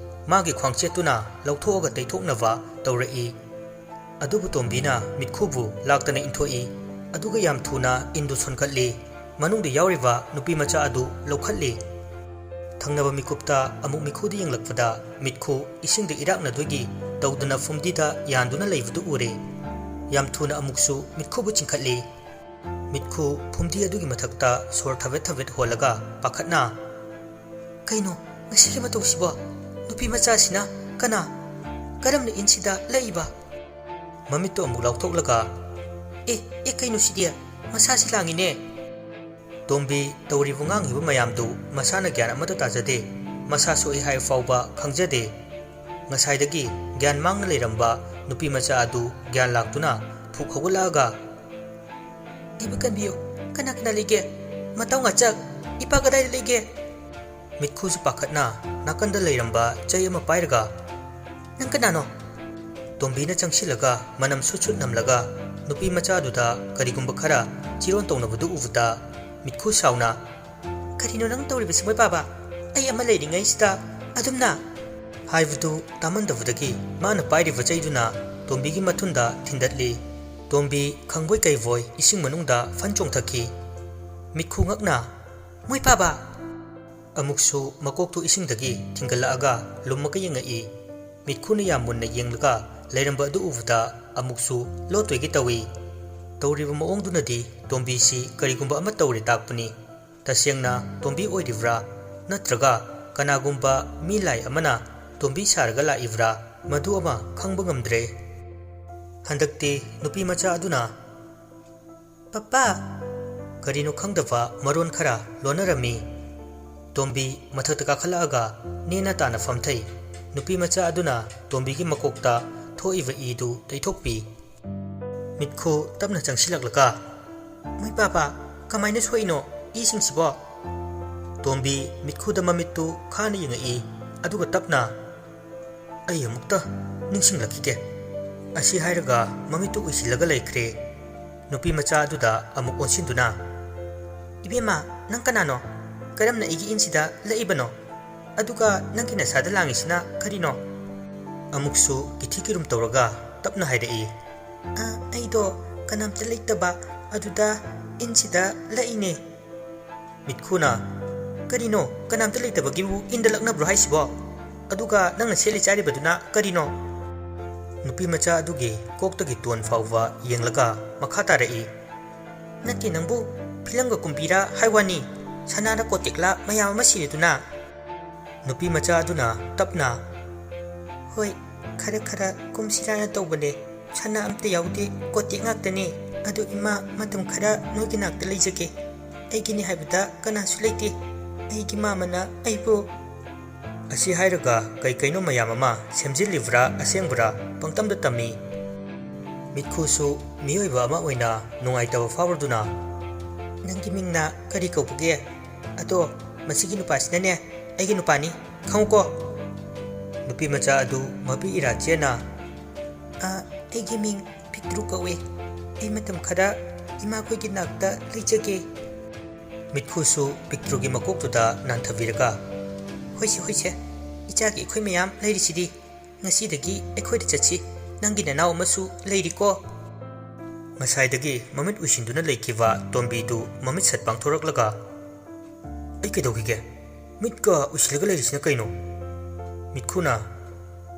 ꯃꯥꯒꯤ ꯈ꯭ꯋꯥꯡꯆꯦꯠꯇꯨꯅ ꯂꯧꯊꯣꯛꯑꯒ ꯇꯩꯊꯣꯛꯅꯕ ꯇꯧꯔꯛꯏ꯫ ꯑꯗꯨꯕꯨ ꯇꯣꯝꯕꯤꯅ ꯃꯤꯠꯈꯨꯕꯨ ꯂꯥꯛꯇꯅ ꯏꯟꯊꯣꯛꯏ꯫ ꯑꯗꯨꯒ ꯌꯥꯝ ꯊꯨꯅ ꯏꯟꯗꯨ ꯁꯣꯟꯀꯠꯂꯤ꯫ ꯃꯅꯨꯡꯗ ꯌꯥꯎꯔꯤꯕ ꯅꯨꯄꯤ ꯃꯆꯥ ꯑꯗꯨ ꯂꯧꯈꯠꯂꯤ꯫ ꯊꯪꯅꯕ ꯃꯤꯀꯨꯞꯇ ꯑꯃꯨꯛ ꯃꯤꯠꯈꯨꯗ ꯌꯦꯡꯂꯛꯄꯗ ꯃꯤꯠꯈꯨ ꯏꯁꯤꯡꯗ ꯏꯔꯥꯛꯅꯗꯣꯏꯒꯤ ꯇꯧꯗꯅ ꯐꯨꯝꯗꯤꯗ ꯌꯥꯟꯗꯨꯅ ꯂꯩꯕꯗꯨ ꯎꯔꯦ꯫ ꯌꯥꯝ ꯊꯨꯅ ꯑꯃꯨꯛꯁꯨ ꯃꯤꯠꯈꯨꯕꯨ ꯆꯤꯡꯈꯠꯂꯤ꯫ ꯃꯤꯠꯈꯨ ꯐꯨꯝꯗꯤ ꯑꯗꯨꯒꯤ ꯃꯊꯛꯇ ꯁꯣꯔ ꯊꯕꯦꯠ ꯊꯕꯦꯠ ꯍꯣꯜꯂꯒ ꯄꯥꯈꯠꯅ, "ꯀꯩꯅꯣ ꯉꯁꯤꯒꯤ ꯃꯇꯧꯁꯤꯕꯣ? ꯅꯨꯄꯤ ꯃꯆꯥꯁꯤꯅ ꯀꯅꯥ? ꯀꯔꯝꯅ ꯏꯟꯁꯤꯗ ꯂꯛꯏꯕ?" ꯃꯃꯤꯠꯇꯨ ꯑꯃꯨꯛ ꯂꯥꯎꯊꯣꯛꯂꯒ, "ꯑꯦ, ꯑꯦ, ꯀꯩꯅꯣ ꯁꯤꯗꯤ? ꯃꯁꯥꯁꯤ ꯂꯥꯡꯉꯤꯅꯦ!" ꯇꯣꯝꯕꯤ ꯇꯧꯔꯤꯕ ꯉꯥꯡꯉꯤꯕ ꯃꯌꯥꯝꯗꯨ ꯃꯁꯥꯅ ꯒ꯭ꯌꯥꯟ ꯑꯃꯠꯇ ꯇꯥꯖꯗꯦ꯫ ꯃꯁꯥ ꯁꯣꯛꯏ ꯍꯥꯏꯕ ꯐꯥꯎꯕ ꯈꯪꯖꯗꯦ꯫ ꯉꯁꯥꯏꯗꯒꯤ ꯒ꯭ꯌꯥꯟ ꯃꯥꯡꯅ ꯂꯩꯔꯝꯕ ꯅꯨꯄꯤ ꯃꯆꯥ ꯑꯗꯨ ꯒ꯭ꯌꯥꯟ ꯂꯥꯛꯇꯨꯅ ꯐꯨꯛ ꯍꯧꯒꯠꯂꯛꯑꯒ, "ꯏꯕ ꯀꯟꯕꯤꯌꯨ, ꯀꯅꯥ ꯀꯅꯥ ꯂꯩꯒꯦ? ꯃꯇꯥꯎ ꯉꯥꯆꯛ, ꯏꯄꯥ ꯀꯗꯥꯏꯗ ꯂꯩꯒꯦ?" ꯃꯤꯠꯈꯨꯁꯨ ꯄꯥꯈꯠꯅ ꯅꯥꯀꯟꯗ ꯂꯩꯔꯝꯕ ꯆꯩ ꯑꯃ ꯄꯥꯏꯔꯒ, "ꯅꯪ ꯀꯅꯥꯅꯣ?" ꯇꯣꯝꯕꯤꯅ ꯆꯪꯁꯤꯜꯂꯒ ꯃꯅꯝ ꯁꯨꯠ ꯁꯨꯠ ꯅꯝꯂꯒ ꯅꯨꯄꯤ ꯃꯆꯥꯗꯨꯗ ꯀꯔꯤꯒꯨꯝꯕ ꯈꯔ ꯆꯤꯔꯣꯟ ꯇꯧꯅꯕꯗꯨ ꯎꯕꯗ ꯃꯤꯠꯈꯨ ꯁꯥꯎꯅ, "ꯀꯔꯤꯅꯣ ꯅꯪ ꯇꯧꯔꯤꯕꯁꯤ, ꯃꯣꯏ ꯄꯥꯕ? ꯑꯩ ꯑꯃ ꯂꯩꯔꯤꯉꯩꯁꯤꯗ ꯑꯗꯨꯝꯅ?" ꯍꯥꯏꯕꯗꯨ ꯇꯥꯃꯟꯗꯕꯗꯒꯤ ꯃꯥꯅ ꯄꯥꯏꯔꯤꯕ ꯆꯩꯗꯨꯅ ꯇꯣꯝꯕꯤꯒꯤ ꯃꯊꯨꯟꯗ ꯊꯤꯟꯗꯠꯂꯤ꯫ ꯇꯣꯝꯕꯤ ꯈꯪꯕꯣꯏ ꯀꯩꯕꯣꯏ ꯏꯁꯤꯡ ꯃꯅꯨꯡꯗ ꯐꯟ ꯆꯣꯡꯊꯈꯤ꯫ ꯃꯤꯠꯈꯨ ꯉꯛꯅ, "ꯃꯣꯏ ꯄꯥꯕ!" ꯑꯃꯨꯛꯁꯨ ꯃꯀꯣꯛꯇꯨ ꯏꯁꯤꯡꯗꯒꯤ ꯊꯤꯡꯒꯠꯂꯛꯑꯒ ꯂꯨꯝꯃꯒ ꯌꯦꯡꯉꯛꯏ꯫ ꯃꯤꯠꯈꯨꯅ ꯌꯥꯝ ꯃꯨꯟꯅ ꯌꯦꯡꯂꯒ ꯂꯩꯔꯝꯕ ꯑꯗꯨ ꯎꯕꯗ ꯑꯃꯨꯛꯁꯨ ꯂꯣꯠꯇꯣꯏꯒꯤ ꯇꯧꯏ꯫ ꯇꯧꯔꯤꯕ ꯃꯑꯣꯡꯗꯨꯅꯗꯤ ꯇꯣꯝꯕꯤꯁꯤ ꯀꯔꯤꯒꯨꯝꯕ ꯑꯃ ꯇꯧꯔꯦ ꯇꯥꯛꯄꯅꯤ꯫ ꯇꯁꯦꯡꯅ ꯇꯣꯝꯕꯤ ꯑꯣꯏꯔꯤꯕ꯭ꯔꯥ? ꯅꯠꯇ꯭ꯔꯒ ꯀꯅꯥꯒꯨꯝꯕ ꯃꯤ ꯂꯥꯏ ꯑꯃꯅ ꯇꯣꯝꯕꯤ ꯁꯥꯔꯒ ꯂꯥꯛꯏꯕ꯭ꯔꯥ? ꯃꯗꯨ ꯑꯃ ꯈꯪꯕ ꯉꯝꯗ꯭ꯔꯦ꯫ ꯍꯟꯗꯛꯇꯤ ꯅꯨꯄꯤ ꯃꯆꯥ ꯑꯗꯨꯅ, "ꯄꯄꯥ!" ꯀꯔꯤꯅꯣ ꯈꯪꯗꯕ ꯃꯔꯣꯟ ꯈꯔ ꯂꯣꯟꯅꯔꯝꯃꯤ꯫ ꯇꯣꯝꯕꯤ ꯃꯊꯛꯇ ꯀꯥꯈꯠꯂꯛꯑꯒ ꯅꯦꯅ ꯇꯥꯅ ꯐꯝꯊꯩ꯫ ꯅꯨꯄꯤ ꯃꯆꯥ ꯑꯗꯨꯅ ꯇꯣꯝꯕꯤꯒꯤ ꯃꯀꯣꯛꯇ ꯊꯣꯛꯏꯕ ꯏꯗꯨ ꯇꯩꯊꯣꯛꯄꯤ꯫ ꯃꯤꯠꯈꯨ ꯇꯞꯅ ꯆꯪꯁꯤꯜꯂꯛꯂꯒ, "ꯃꯣꯏ ꯄꯥꯕ, ꯀꯃꯥꯏꯅ ꯁꯣꯛꯏꯅꯣ ꯏꯁꯤꯡꯁꯤꯕꯣ?" ꯇꯣꯝꯕꯤ ꯃꯤꯠꯈꯨꯗ ꯃꯃꯤꯠꯇꯨ ꯈꯥꯅ ꯌꯦꯡꯉꯛꯏ, ꯑꯗꯨꯒ ꯇꯞꯅ, "ꯑꯩ ꯑꯃꯨꯛꯇ ꯅꯤꯡꯁꯤꯡꯂꯛꯈꯤꯒꯦ"꯫ ꯑꯁꯤ ꯍꯥꯏꯔꯒ ꯃꯃꯤꯠꯇꯨ ꯎꯏꯁꯤꯜꯂꯒ ꯂꯩꯈ꯭ꯔꯦ꯫ ꯅꯨꯄꯤ ꯃꯆꯥ ꯑꯗꯨꯗ ꯑꯃꯨꯛ ꯑꯣꯟꯁꯤꯟꯗꯨꯅ, "ꯏꯕꯦꯝꯃ, ꯅꯪ ꯀꯅꯥꯅꯣ? ꯀꯔꯝꯅ ꯑꯩꯒꯤ ꯏꯟꯁꯤꯗ ꯂꯛꯏꯕꯅꯣ? ꯑꯗꯨꯒ ꯅꯪꯒꯤ ꯅꯁꯥꯗ ꯂꯥꯡꯉꯤꯁꯤꯅ ꯀꯔꯤꯅꯣ? ꯑꯃꯨꯛꯁꯨ ꯀꯤꯊꯤ ꯀꯤꯔꯨꯝ ꯇꯧꯔꯒ ꯇꯞꯅ ꯍꯥꯏꯔꯛꯏ꯫ "ꯑ, ꯑꯩꯗꯣ ꯀꯅꯥꯝꯇ ꯂꯩꯇꯕ, ꯑꯗꯨꯗ ꯏꯟꯁꯤꯗ ꯂꯛꯏꯅꯦ꯫" ꯃꯤꯠꯈꯨꯅ, "ꯀꯔꯤꯅꯣ, ꯀꯅꯥꯝꯇ ꯂꯩꯇꯕꯒꯤꯕꯨ ꯏꯟꯗ ꯂꯛꯅꯕ꯭ꯔꯣ ꯍꯥꯏꯁꯤꯕꯣ? ꯑꯗꯨꯒ ꯅꯪꯅ ꯁꯦꯠꯂꯤ ꯆꯥꯔꯤꯕꯗꯨꯅ ꯀꯔꯤꯅꯣ?" ꯅꯨꯄꯤ ꯃꯆꯥ ꯑꯗꯨꯒꯤ ꯀꯣꯛꯇꯒꯤ ꯇꯣꯟ ꯐꯥꯎꯕ ꯌꯦꯡꯂꯒ ꯃꯈꯥ ꯇꯥꯔꯛꯏ꯫ "ꯅꯠꯇꯦ ꯅꯪꯕꯨ, ꯐꯤꯂꯝꯒ ꯀꯨꯝꯕꯤꯔꯥ ꯍꯥꯏ ꯋꯥꯅꯤ, ꯁꯅꯥꯔ ꯀꯣꯇꯦꯛꯂꯥ ꯃꯌꯥꯝ ꯑꯃ ꯁꯤꯔꯗꯨꯅ?" ꯅꯨꯄꯤ ꯃꯆꯥ ꯑꯗꯨꯅ ꯇꯞꯅ, "ꯍꯣꯏ, ꯈꯔ ꯈꯔ ꯀꯨꯝꯁꯤꯔꯥꯅ ꯇꯧꯕꯅꯦ꯫ ꯁꯅꯥ ꯑꯝꯇ ꯌꯥꯎꯗꯦ, ꯀꯣꯇꯦꯛ ꯉꯥꯛꯇꯅꯦ꯫ ꯑꯗꯨ ꯏꯃꯥ, ꯃꯇꯝ ꯈꯔ ꯅꯣꯏꯒꯤ ꯅꯥꯛꯇ ꯂꯩꯖꯒꯦ꯫ ꯑꯩꯒꯤꯅꯤ ꯍꯥꯏꯕꯗ ꯀꯅꯥꯁꯨ ꯂꯩꯇꯦ꯫ ꯑꯩꯒꯤ ꯃꯥꯃꯅ ꯑꯩꯕꯨ"꯫ ꯑꯁꯤ ꯍꯥꯏꯔꯒ ꯀꯩ ꯀꯩꯅꯣ ꯃꯌꯥꯝ ꯑꯃ ꯁꯦꯝꯖꯤꯜꯂꯤꯕ꯭ꯔꯥ ꯑꯁꯦꯡꯕ꯭ꯔꯥ ꯄꯪꯇꯝꯗ ꯇꯝꯃꯤ꯫ ꯃꯤꯠꯈꯨꯁꯨ ꯃꯤꯑꯣꯏꯕ ꯑꯃ ꯑꯣꯏꯅ ꯅꯨꯡꯉꯥꯏꯇꯕ ꯐꯥꯎꯔꯗꯨꯅ, "ꯅꯪꯒꯤ ꯃꯤꯡꯅ ꯀꯔꯤ ꯀꯧꯕꯒꯦ? ꯑꯗꯣ ꯃꯁꯤꯒꯤ ꯅꯨꯄꯥꯁꯤꯅꯅꯦ, ꯑꯩꯒꯤ ꯅꯨꯄꯥꯅꯤ, ꯈꯪꯉꯨꯀꯣ?" ꯅꯨꯄꯤ ꯃꯆꯥ ꯑꯗꯨ ꯃꯄꯤ ꯏꯔꯥ ꯆꯦꯅ, "ꯑ, ꯑꯩꯒꯤ ꯃꯤꯡ ꯄꯤꯛꯇ꯭ꯔꯨ ꯀꯧꯏ꯫ ꯑꯩ ꯃꯇꯝ ꯈꯔ ꯏꯃꯥꯈꯣꯏꯒꯤ ꯅꯥꯛꯇ ꯂꯩꯖꯒꯦ꯫" ꯃꯤꯠꯈꯨꯁꯨ ꯄꯤꯛꯇ꯭ꯔꯨꯒꯤ ꯃꯀꯣꯛꯇꯨꯗ ꯅꯥꯟꯊꯕꯤꯔꯒ, "ꯍꯣꯏꯁꯦ, ꯍꯣꯏꯁꯦ, ꯏꯆꯥꯒꯤ ꯑꯩꯈꯣꯏ ꯃꯌꯥꯝ ꯂꯩꯔꯤꯁꯤꯗꯤ꯫ ꯉꯁꯤꯗꯒꯤ ꯑꯩꯈꯣꯏꯗ ꯆꯠꯁꯤ꯫ ꯅꯪꯒꯤ ꯅꯅꯥꯎ ꯑꯃꯁꯨ ꯂꯩꯔꯤꯀꯣ?" ꯉꯁꯥꯏꯗꯒꯤ ꯃꯃꯤꯠ ꯎꯏꯁꯤꯟꯗꯨꯅ ꯂꯩꯈꯤꯕ ꯇꯣꯝꯕꯤꯗꯨ ꯃꯃꯤꯠ ꯁꯠ ꯄꯥꯡꯊꯣꯔꯛꯂꯒ, "ꯑꯩ ꯀꯩꯗꯧꯈꯤꯒꯦ? ꯃꯤꯠꯀ ꯎꯏꯁꯤꯜꯂꯒ ꯂꯩꯔꯤꯁꯤꯅ ꯀꯩꯅꯣ?" ꯃꯤꯠꯈꯨꯅ,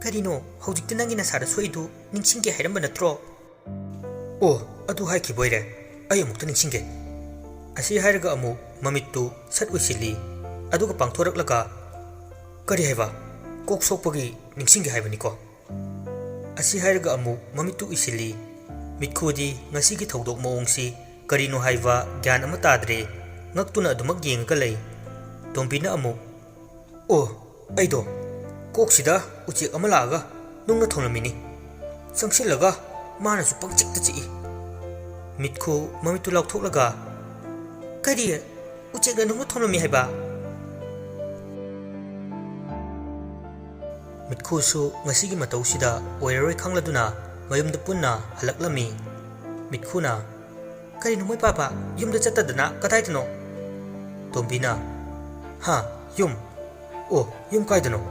"ꯀꯔꯤꯅꯣ, ꯍꯧꯖꯤꯛꯇ ꯅꯪꯒꯤ ꯅꯁꯥꯗ ꯁꯣꯛꯏꯗꯨ ꯅꯤꯡꯁꯤꯡꯒꯦ ꯍꯥꯏꯔꯝꯕ ꯅꯠꯇ꯭ꯔꯣ?" "ꯑꯣ, ꯑꯗꯨ ꯍꯥꯏꯈꯤꯕ ꯑꯣꯏꯔꯦ꯫ ꯑꯩ ꯑꯃꯨꯛꯇ ꯅꯤꯡꯁꯤꯡꯒꯦ꯫" ꯑꯁꯤ ꯍꯥꯏꯔꯒ ꯑꯃꯨꯛ ꯃꯃꯤꯠꯇꯨ ꯁꯠ ꯎꯏꯁꯤꯜꯂꯤ꯫ ꯑꯗꯨꯒ ꯄꯥꯡꯊꯣꯔꯛꯂꯒ, "ꯀꯔꯤ ꯍꯥꯏꯕ? ꯀꯣꯛ ꯁꯣꯛꯄꯒꯤ ꯅꯤꯡꯁꯤꯡꯒꯦ ꯍꯥꯏꯕꯅꯤꯀꯣ?" ꯑꯁꯤ ꯍꯥꯏꯔꯒ ꯑꯃꯨꯛ ꯃꯃꯤꯠꯇꯨ ꯎꯏꯁꯤꯜꯂꯤ꯫ ꯃꯤꯠꯈꯨꯗꯤ ꯉꯁꯤꯒꯤ ꯊꯧꯗꯣꯛ ꯃꯑꯣꯡꯁꯤ ꯀꯔꯤꯅꯣ ꯍꯥꯏꯕ ꯒ꯭ꯌꯥꯟ ꯑꯃ ꯇꯥꯗ꯭ꯔꯦ꯫ ꯉꯛꯇꯨꯅ ꯑꯗꯨꯃꯛ ꯌꯦꯡꯉꯒ ꯂꯩ꯫ ꯇꯣꯝꯕꯤꯅ ꯑꯃꯨꯛ, "ꯑꯣ, ꯑꯩꯗꯣ ꯀꯣꯛꯁꯤꯗ ꯎꯆꯦꯛ ꯑꯃ ꯂꯥꯛꯑꯒ ꯅꯨꯡꯅ ꯊꯣꯝꯂꯝꯃꯤꯅꯤ꯫ ꯆꯪꯁꯤꯜꯂꯒ ꯃꯥꯅꯁꯨ ꯄꯪꯆꯤꯛꯇ ꯆꯤꯛꯏ꯫" ꯃꯤꯠꯈꯨ ꯃꯃꯤꯠꯇꯨ ꯂꯥꯎꯊꯣꯛꯂꯒ, "ꯀꯔꯤ? ꯎꯆꯦꯛꯅ ꯅꯨꯡꯅ ꯊꯣꯝꯂꯝꯃꯤ ꯍꯥꯏꯕ?" ꯃꯤꯠꯈꯨꯁꯨ ꯉꯁꯤꯒꯤ ꯃꯇꯧꯁꯤꯗ ꯑꯣꯏꯔꯔꯣꯏ ꯈꯪꯂꯗꯨꯅ ꯃꯌꯨꯝꯗ ꯄꯨꯟꯅ ꯍꯜꯂꯛꯂꯝꯃꯤ꯫ ꯃꯤꯠꯈꯨꯅ, "ꯀꯔꯤꯅꯣ ꯃꯣꯏ ꯄꯥꯕ? ꯌꯨꯝꯗ ꯆꯠꯇꯗꯅ ꯀꯗꯥꯏꯗꯅꯣ?" ꯇꯣꯝꯕꯤꯅ, ꯍꯥ? ꯌꯨꯝ? ꯑꯣ, ꯌꯨꯝ ꯀꯥꯏꯗꯅꯣ?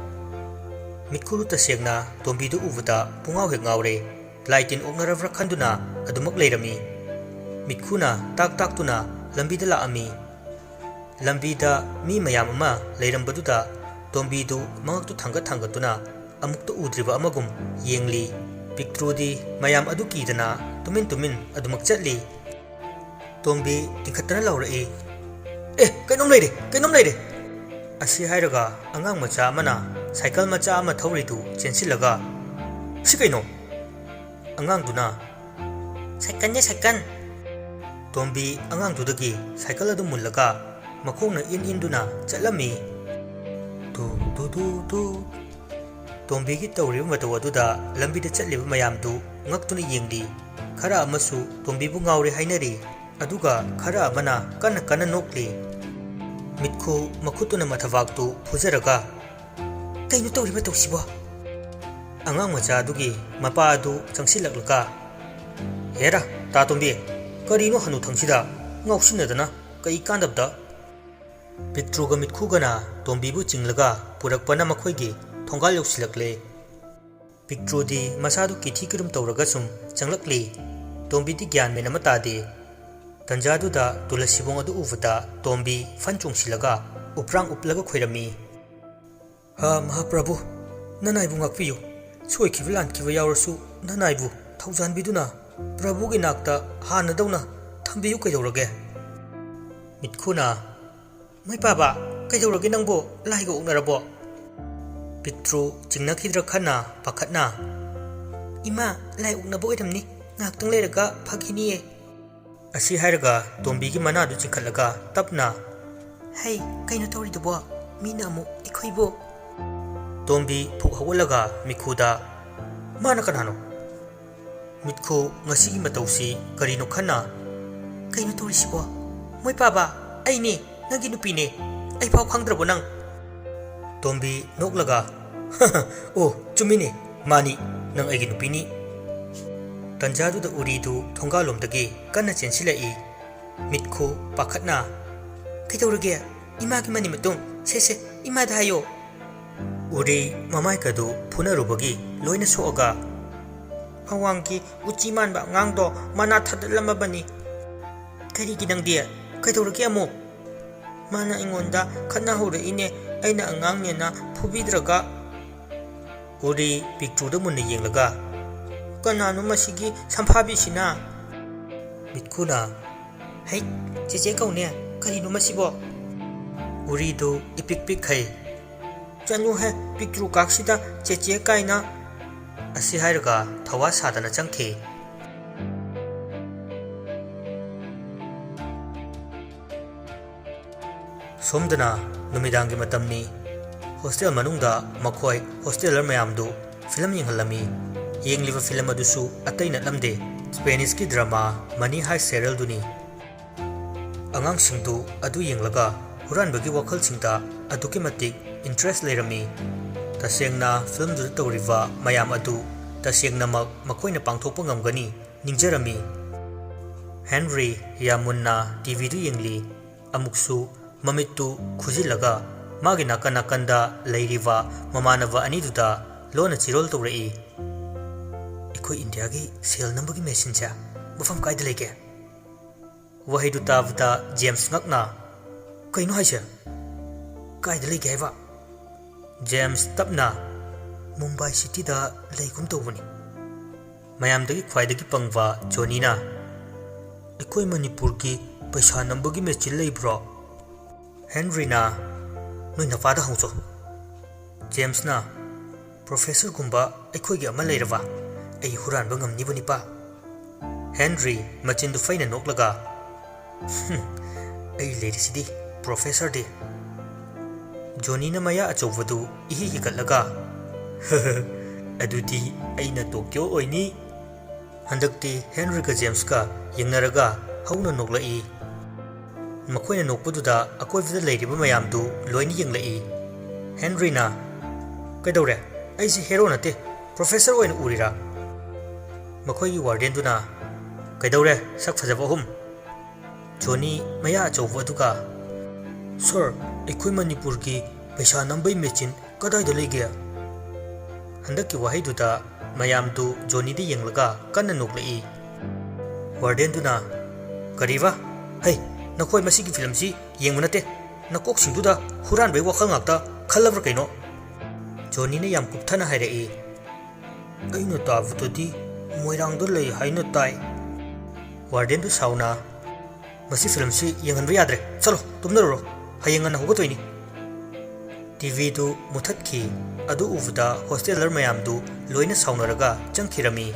ꯃꯤꯠꯈꯨ ꯇꯁꯦꯡꯅ ꯇꯣꯝꯕꯤꯗꯨ ꯎꯕꯗ ꯄꯨꯡꯉꯥꯎ ꯍꯦꯛ ꯉꯥꯎꯔꯦ꯫ ꯂꯥꯏ ꯇꯤꯟ ꯑꯣꯛꯅꯔꯕ꯭ꯔꯥ ꯈꯟꯗꯨꯅ ꯑꯗꯨꯃꯛ ꯂꯩꯔꯝꯃꯤ꯫ ꯃꯤꯠꯈꯨꯅ ꯇꯥꯛ ꯇꯥꯛꯇꯨꯅ ꯂꯝꯕꯤꯗ ꯂꯥꯛꯑꯝꯃꯤ꯫ ꯂꯝꯕꯤꯗ ꯃꯤ ꯃꯌꯥꯝ ꯑꯃ ꯂꯩꯔꯝꯕꯗꯨꯗ ꯇꯣꯝꯕꯤꯗꯨ ꯃꯉꯛꯇꯨ ꯊꯥꯡꯒꯠ ꯊꯥꯡꯒꯠꯇꯨꯅ ꯑꯃꯨꯛꯇ ꯎꯗ꯭ꯔꯤꯕ ꯑꯃꯒꯨꯝ ꯌꯦꯡꯂꯤ꯫ ꯄꯤꯛꯇ꯭ꯔꯨꯗꯤ ꯃꯌꯥꯝ ꯑꯗꯨ ꯀꯤꯗꯅ ꯇꯨꯃꯤꯟ ꯇꯨꯃꯤꯟ ꯑꯗꯨꯃꯛ ꯆꯠꯂꯤ꯫ ꯇꯣꯝꯕꯤ ꯇꯤꯡꯈꯠꯇꯅ ꯂꯥꯎꯔꯛꯏ, "ꯑꯦ, ꯀꯩꯅꯣꯝ ꯂꯩꯔꯦ, ꯀꯩꯅꯣꯝ ꯂꯩꯔꯦ!" ꯑꯁꯤ ꯍꯥꯏꯔꯒ ꯑꯉꯥꯡ ꯃꯆꯥ ꯑꯃꯅ ꯁꯥꯏꯀꯜ ꯃꯆꯥ ꯑꯃ ꯊꯧꯔꯤꯗꯨ ꯆꯦꯟꯁꯤꯜꯂꯒ, "ꯁꯤ ꯀꯩꯅꯣ?" ꯑꯉꯥꯡꯗꯨꯅ, "ꯁꯥꯏꯀꯜꯅꯦ, ꯁꯥꯏꯀꯜ!" ꯇꯣꯝꯕꯤ ꯑꯉꯥꯡꯗꯨꯗꯒꯤ ꯁꯥꯏꯀꯜ ꯑꯗꯨ ꯃꯨꯜꯂꯒ ꯃꯈꯣꯡꯅ ꯏꯟ ꯏꯟꯗꯨꯅ ꯆꯠꯂꯝꯃꯤ꯫ ꯇꯨ, ꯇꯨ, ꯇꯨ, ꯇꯨ꯫ ꯇꯣꯝꯕꯤꯒꯤ ꯇꯧꯔꯤꯕ ꯃꯇꯧ ꯑꯗꯨꯗ ꯂꯝꯕꯤꯗ ꯆꯠꯂꯤꯕ ꯃꯌꯥꯝꯗꯨ ꯉꯛꯇꯨꯅ ꯌꯦꯡꯂꯤ꯫ ꯈꯔ ꯑꯃꯁꯨ ꯇꯣꯝꯕꯤꯕꯨ ꯉꯥꯎꯔꯦ ꯍꯥꯏꯅꯔꯤ, ꯑꯗꯨꯒ ꯈꯔ ꯑꯃꯅ ꯀꯟꯅ ꯀꯟꯅ ꯅꯣꯛꯂꯤ꯫ ꯃꯤꯠꯈꯨ ꯃꯈꯨꯠꯇꯨꯅ ꯃꯊꯕꯥꯛꯇꯨ ꯐꯨꯖꯔꯒ, "ꯀꯩꯅꯣ ꯇꯧꯔꯤꯕ ꯇꯧꯁꯤꯕꯣ?" ꯑꯉꯥꯡ ꯃꯆꯥ ꯑꯗꯨꯒꯤ ꯃꯄꯥ ꯑꯗꯨ ꯆꯪꯁꯤꯜꯂꯛꯂꯒ, "ꯍꯦꯔꯥ, ꯇꯥ ꯇꯣꯝꯕꯤ, ꯀꯔꯤꯅꯣ ꯍꯅꯨꯊꯪꯁꯤꯗ ꯉꯥꯎꯁꯤꯟꯅꯗꯅ ꯀꯩ ꯀꯥꯟꯗꯕꯗ?" ꯄꯤꯛꯇ꯭ꯔꯨꯒ ꯃꯤꯠꯈꯨꯒꯅ ꯇꯣꯝꯕꯤꯕꯨ ꯆꯤꯡꯂꯒ ꯄꯨꯔꯛꯄꯅ ꯃꯈꯣꯏꯒꯤ ꯊꯣꯡꯒꯥꯜ ꯌꯧꯁꯤꯜꯂꯛꯂꯦ꯫ ꯄꯤꯛꯇ꯭ꯔꯨꯗꯤ ꯃꯁꯥꯗꯨ ꯀꯤꯊꯤ ꯀꯤꯔꯨꯝ ꯇꯧꯔꯒ ꯁꯨꯝ ꯆꯪꯂꯛꯂꯤ꯫ ꯇꯣꯝꯕꯤꯗꯤ ꯒ꯭ꯌꯥꯟ ꯃꯦꯟ ꯑꯃ ꯇꯥꯗꯦ꯫ ꯇꯟꯖꯥꯗꯨꯗ ꯇꯨꯂꯁꯤꯕꯣꯡ ꯑꯗꯨ ꯎꯕꯗ ꯇꯣꯝꯕꯤ ꯐꯟ ꯆꯣꯡꯁꯤꯜꯂꯒ ꯎꯞꯔꯥꯡ ꯎꯞꯂꯒ ꯈꯣꯏꯔꯝꯃꯤ꯫ "ꯍꯥ ꯃꯍꯥꯄ꯭ꯔꯚꯨ, ꯅꯅꯥꯏꯕꯨ ꯉꯥꯛꯄꯤꯌꯨ꯫ ꯁꯣꯏꯈꯤꯕ ꯂꯥꯟꯈꯤꯕ ꯌꯥꯎꯔꯁꯨ ꯅꯅꯥꯏꯕꯨ ꯊꯧꯖꯥꯟꯕꯤꯗꯨꯅ ꯄ꯭ꯔꯚꯨꯒꯤ ꯅꯥꯛꯇ ꯍꯥꯟꯅꯗꯧꯅ ꯊꯝꯕꯤꯌꯨ ꯀꯩꯗꯧꯔꯒꯦ?" ꯃꯤꯠꯈꯨꯅ, "ꯃꯩ ꯄꯥꯕ, ꯀꯩꯗꯧꯔꯒꯦ ꯅꯪꯕꯨ? ꯂꯥꯏꯒ ꯑꯣꯛꯅꯔꯕꯣ?" ꯄꯤꯛꯇ꯭ꯔꯨ ꯆꯤꯡꯅꯈꯤꯗ꯭ꯔꯥ ꯈꯟꯅ ꯄꯥꯈꯠꯅ, "ꯏꯃꯥ, ꯂꯥꯏ ꯑꯣꯛꯅꯕ ꯑꯣꯏꯔꯝꯅꯤ, ꯉꯥꯏꯍꯥꯛꯇꯪ ꯂꯩꯔꯒ ꯐꯈꯤꯅꯤꯌꯦ꯫" ꯑꯁꯤ ꯍꯥꯏꯔꯒ ꯇꯣꯝꯕꯤꯒꯤ ꯃꯅꯥꯗꯨ ꯆꯤꯡꯈꯠꯂꯒ ꯇꯞꯅ, "ꯍꯩ, ꯀꯩꯅꯣ ꯇꯧꯔꯤꯗꯨꯕꯣ? ꯃꯤꯅ ꯑꯃꯨꯛ ꯑꯩꯈꯣꯏꯕꯨ?" ꯇꯣꯝꯕꯤ ꯐꯨꯛ ꯍꯧꯒꯠꯂꯒ ꯃꯤꯠꯈꯨꯗ, "ꯃꯥꯅ ꯀꯅꯥꯅꯣ?" ꯃꯤꯠꯈꯨ ꯉꯁꯤꯒꯤ ꯃꯇꯧꯁꯤ ꯀꯔꯤꯅꯣ ꯈꯟꯅ, "ꯀꯩꯅꯣ ꯇꯧꯔꯤꯁꯤꯕꯣ? ꯃꯣꯏ ꯄꯥꯕ, ꯑꯩꯅꯦ, ꯅꯪꯒꯤ ꯅꯨꯄꯤꯅꯦ꯫ ꯑꯩ ꯐꯥꯎ ꯈꯪꯗ꯭ꯔꯕꯣ ꯅꯪ?" ꯇꯣꯝꯕꯤ ꯅꯣꯛꯂꯒ, "ꯑꯣ, ꯆꯨꯝꯃꯤꯅꯦ, ꯃꯥꯅꯤ, ꯅꯪ ꯑꯩꯒꯤ ꯅꯨꯄꯤꯅꯤ꯫" ꯇꯟꯖꯥꯗꯨꯗ ꯎꯔꯤꯗꯨ ꯊꯣꯡꯒꯥꯜꯂꯣꯝꯗꯒꯤ ꯀꯟꯅ ꯆꯦꯟꯁꯤꯜꯂꯛꯏ꯫ ꯃꯤꯠꯈꯨ ꯄꯥꯈꯠꯅ, "ꯀꯩꯗꯧꯔꯒꯦ? ꯏꯃꯥꯒꯤ ꯃꯅꯤ ꯃꯇꯨꯡ ꯁꯦ ꯁꯦ, ꯏꯃꯥꯗ ꯍꯥꯏꯌꯣ꯫ ꯎꯔꯤ ꯃꯃꯥꯏꯀꯗꯨ ꯐꯨꯅꯔꯨꯕꯒꯤ ꯂꯣꯏꯅ ꯁꯣꯛꯑꯒ, "ꯑꯋꯥꯡꯒꯤ ꯎꯆꯤ ꯃꯥꯟꯕ ꯑꯉꯥꯡꯗꯣ ꯃꯅꯥ ꯊꯥꯗꯠꯂꯝꯃꯕꯅꯤ꯫" "ꯀꯔꯤꯒꯤ ꯅꯪꯗꯤ? ꯀꯩꯗꯧꯔꯒꯦ ꯑꯃꯨꯛ?" "ꯃꯥꯅ ꯑꯩꯉꯣꯟꯗ ꯈꯠꯅ ꯍꯧꯔꯛꯏꯅꯦ, ꯑꯩꯅ ꯑꯉꯥꯡꯅꯦꯅ ꯐꯨꯕꯤꯗ꯭ꯔꯒ꯫" ꯎꯔꯤ ꯄꯤꯛꯇ꯭ꯔꯨꯗ ꯃꯨꯟꯅ ꯌꯦꯡꯂꯒ, "ꯀꯅꯥꯅꯣ ꯃꯁꯤꯒꯤ ꯁꯝꯐꯥꯕꯤꯁꯤꯅ?" ꯃꯤꯠꯈꯨꯅ, "ꯍꯩ, ꯆꯦꯆꯦ ꯀꯧꯅꯦ, ꯀꯔꯤꯅꯣ ꯃꯁꯤꯕꯣ?" ꯎꯔꯤꯗꯨ ꯏꯄꯤꯛ ꯄꯤꯛꯈꯩ꯫ "ꯆꯠꯂꯨꯍꯦ, ꯄꯤꯛꯇ꯭ꯔꯨ ꯀꯥꯛꯁꯤꯗ ꯆꯦꯆꯦ ꯀꯥꯏꯅ!" ꯑꯁꯤ ꯍꯥꯏꯔꯒ ꯊꯋꯥ ꯁꯥꯗꯅ ꯆꯪꯈꯤ꯫ ꯁꯣꯝꯗꯅ ꯅꯨꯃꯤꯗꯥꯡꯒꯤ ꯃꯇꯝꯅꯤ꯫ ꯍꯣꯁꯇꯦꯜ ꯃꯅꯨꯡꯗ ꯃꯈꯣꯏ ꯍꯣꯁꯇꯦꯂꯔ ꯃꯌꯥꯝꯗꯨ ꯐꯤꯂꯝ ꯌꯦꯡꯍꯜꯂꯝꯃꯤ꯫ ꯌꯦꯡꯂꯤꯕ ꯐꯤꯂꯝ ꯑꯗꯨꯁꯨ ꯑꯇꯩ ꯅꯠꯂꯝꯗꯦ, ꯁ꯭ꯄꯦꯅꯤꯁꯀꯤ ꯗ꯭ꯔꯃꯥ ꯃꯅꯤ ꯍꯥꯏꯁ ꯁꯦꯔꯦꯜꯗꯨꯅꯤ꯫ ꯑꯉꯥꯡꯁꯤꯡꯗꯨ ꯑꯗꯨ ꯌꯦꯡꯂꯒ ꯍꯨꯔꯥꯟꯕꯒꯤ ꯋꯥꯈꯜꯁꯤꯡꯗ ꯑꯗꯨꯛꯀꯤ ꯃꯇꯤꯛ ꯏꯟꯇꯔꯦꯁ ꯂꯩꯔꯝꯃꯤ꯫ ꯇꯁꯦꯡꯅ ꯐꯤꯂꯝꯗꯨꯗ ꯇꯧꯔꯤꯕ ꯃꯌꯥꯝ ꯑꯗꯨ ꯇꯁꯦꯡꯅꯃꯛ ꯃꯈꯣꯏꯅ ꯄꯥꯡꯊꯣꯛꯄ ꯉꯝꯒꯅꯤ ꯅꯤꯡꯖꯔꯝꯃꯤ꯫ ꯍꯦꯟꯔꯤ ꯌꯥꯝ ꯃꯨꯟꯅ ꯇꯤꯚꯤꯗꯨ ꯌꯦꯡꯂꯤ꯫ ꯑꯃꯨꯛꯁꯨ ꯃꯃꯤꯠꯇꯨ ꯈꯨꯖꯤꯜꯂꯒ ꯃꯥꯒꯤ ꯅꯥꯀꯟ ꯅꯥꯀꯟꯗ ꯂꯩꯔꯤꯕ ꯃꯃꯥꯟꯅꯕ ꯑꯅꯤꯗꯨꯗ ꯂꯣꯟꯅ ꯆꯤꯔꯣꯜ ꯇꯧꯔꯛꯏ꯫ "ꯑꯩꯈꯣꯏ ꯏꯟꯗꯤꯌꯥꯒꯤ ꯁꯦꯜ ꯅꯝꯕꯒꯤ ꯃꯦꯆꯤꯟꯁꯦ ꯃꯐꯝ ꯀꯥꯏꯗ ꯂꯩꯒꯦ?" ꯋꯥꯍꯩꯗꯨ ꯇꯥꯕꯗ ꯖꯦꯝꯁ ꯉꯛꯅ, "ꯀꯩꯅꯣ ꯍꯥꯏꯁꯦ? ꯀꯥꯏꯗ ꯂꯩꯒꯦ ꯍꯥꯏꯕ?" ꯖꯦꯝꯁ ꯇꯞꯅ, "ꯃꯨꯝꯕꯥꯏ ꯁꯤꯇꯤꯗ ꯂꯩꯒꯨꯝ ꯇꯧꯕꯅꯤ꯫" ꯃꯌꯥꯝꯗꯒꯤ ꯈ꯭ꯋꯥꯏꯗꯒꯤ ꯄꯪꯕ ꯖꯣꯅꯤꯅ, "ꯑꯩꯈꯣꯏ ꯃꯅꯤꯄꯨꯔꯒꯤ ꯄꯩꯁꯥ ꯅꯝꯕꯒꯤ ꯃꯦꯆꯤꯟ ꯂꯩꯕ꯭ꯔꯣ?" ꯍꯦꯟꯔꯤꯅ, "ꯅꯣꯏ ꯅꯄꯥꯗ ꯍꯪꯉꯨꯆꯣ꯫" ꯖꯦꯝꯁꯅ, "ꯄ꯭ꯔꯣꯐꯦꯁꯔꯒꯨꯝꯕ ꯑꯩꯈꯣꯏꯒꯤ ꯑꯃ ꯂꯩꯔꯕ ꯑꯩ ꯍꯨꯔꯥꯟꯕ ꯉꯝꯅꯤꯕ ꯅꯤꯄꯥ?" ꯍꯦꯟꯔꯤ ꯃꯆꯤꯟꯗꯨ ꯐꯩꯅ ꯅꯣꯛꯂꯒ, "ꯍꯨꯝ, ꯑꯩ ꯂꯩꯔꯤꯁꯤꯗꯤ ꯄ꯭ꯔꯣꯐꯦꯁꯔꯗꯤ꯫" ꯖꯣꯅꯤꯅ ꯃꯌꯥ ꯑꯆꯧꯕꯗꯨ ꯏꯍꯤ ꯍꯤꯒꯠꯂꯒ, "ꯑꯗꯨꯗꯤ ꯑꯩꯅ ꯇꯣꯀꯤꯌꯣ ꯑꯣꯏꯅꯤ꯫" ꯍꯟꯗꯛꯇꯤ ꯍꯦꯟꯔꯤꯒ ꯖꯦꯝꯁꯀ ꯌꯦꯡꯅꯔꯒ ꯍꯧꯅ ꯅꯣꯛꯂꯛꯏ꯫ ꯃꯈꯣꯏꯅ ꯅꯣꯛꯄꯗꯨꯗ ꯑꯀꯣꯏꯕꯗ ꯂꯩꯔꯤꯕ ꯃꯌꯥꯝꯗꯨ ꯂꯣꯏꯅ ꯌꯦꯡꯂꯛꯏ꯫ ꯍꯦꯟꯔꯤꯅ, "ꯀꯩꯗꯧꯔꯦ? ꯑꯩꯁꯦ ꯍꯦꯔꯣ ꯅꯠꯇꯦ, ꯄ꯭ꯔꯣꯐꯦꯁꯔ ꯑꯣꯏꯅ ꯎꯔꯤꯔꯥ?" ꯃꯈꯣꯏꯒꯤ ꯋꯥꯔꯗꯦꯟꯗꯨꯅ, "ꯀꯩꯗꯧꯔꯦ, ꯁꯛ ꯐꯖꯕ ꯑꯍꯨꯝ?" ꯖꯣꯅꯤ ꯃꯌꯥ ꯑꯆꯧꯕ ꯑꯗꯨꯒ, "ꯁꯣꯔ, "ꯑꯩꯈꯣꯏ ꯃꯅꯤꯄꯨꯔꯒꯤ ꯄꯩꯁꯥ ꯅꯝꯕꯩ ꯃꯦꯆꯤꯟ ꯀꯗꯥꯏꯗ ꯂꯩꯒꯦ?" ꯍꯟꯗꯛꯀꯤ ꯋꯥꯍꯩꯗꯨꯗ ꯃꯌꯥꯝꯗꯨ ꯖꯣꯅꯤꯗ ꯌꯦꯡꯂꯒ ꯀꯟꯅ ꯅꯣꯛꯂꯛꯏ꯫ ꯋꯥꯔꯗꯦꯟꯗꯨꯅ, "ꯀꯔꯤꯕ? ꯍꯩ, ꯅꯈꯣꯏ ꯃꯁꯤꯒꯤ ꯐꯤꯂꯝꯁꯤ ꯌꯦꯡꯕ ꯅꯠꯇꯦ꯫ ꯅꯀꯣꯛꯁꯤꯡꯗꯨꯗ ꯍꯨꯔꯥꯟꯕꯒꯤ ꯋꯥꯈꯜ ꯉꯥꯛꯇ ꯈꯜꯂꯕ꯭ꯔꯥ ꯀꯩꯅꯣ?" ꯖꯣꯅꯤꯅ ꯌꯥꯝ ꯀꯨꯞꯊꯅ ꯍꯥꯏꯔꯛꯏ꯫ "ꯑꯩꯅ ꯇꯥꯕꯗꯗꯤ ꯃꯣꯏꯔꯥꯡꯗ ꯂꯩ ꯍꯥꯏꯅ ꯇꯥꯏ꯫" ꯋꯥꯔꯗꯦꯟꯗꯨ ꯁꯥꯎꯅ, "ꯃꯁꯤ ꯐꯤꯂꯝꯁꯤ ꯌꯦꯡꯍꯟꯕ ꯌꯥꯗ꯭ꯔꯦ꯫ ꯆꯠꯂꯣ, ꯇꯨꯝꯅꯔꯨꯔꯣ꯫ ꯍꯌꯦꯡ ꯉꯟꯅ ꯍꯧꯒꯠꯇꯣꯏꯅꯤ꯫" ꯇꯤꯚꯤꯗꯨ ꯃꯨꯊꯠꯈꯤ꯫ ꯑꯗꯨ ꯎꯕꯗ ꯍꯣꯁꯇꯦꯂꯔ ꯃꯌꯥꯝꯗꯨ ꯂꯣꯏꯅ ꯁꯥꯎꯅꯔꯒ ꯆꯪꯈꯤꯔꯝꯃꯤ꯫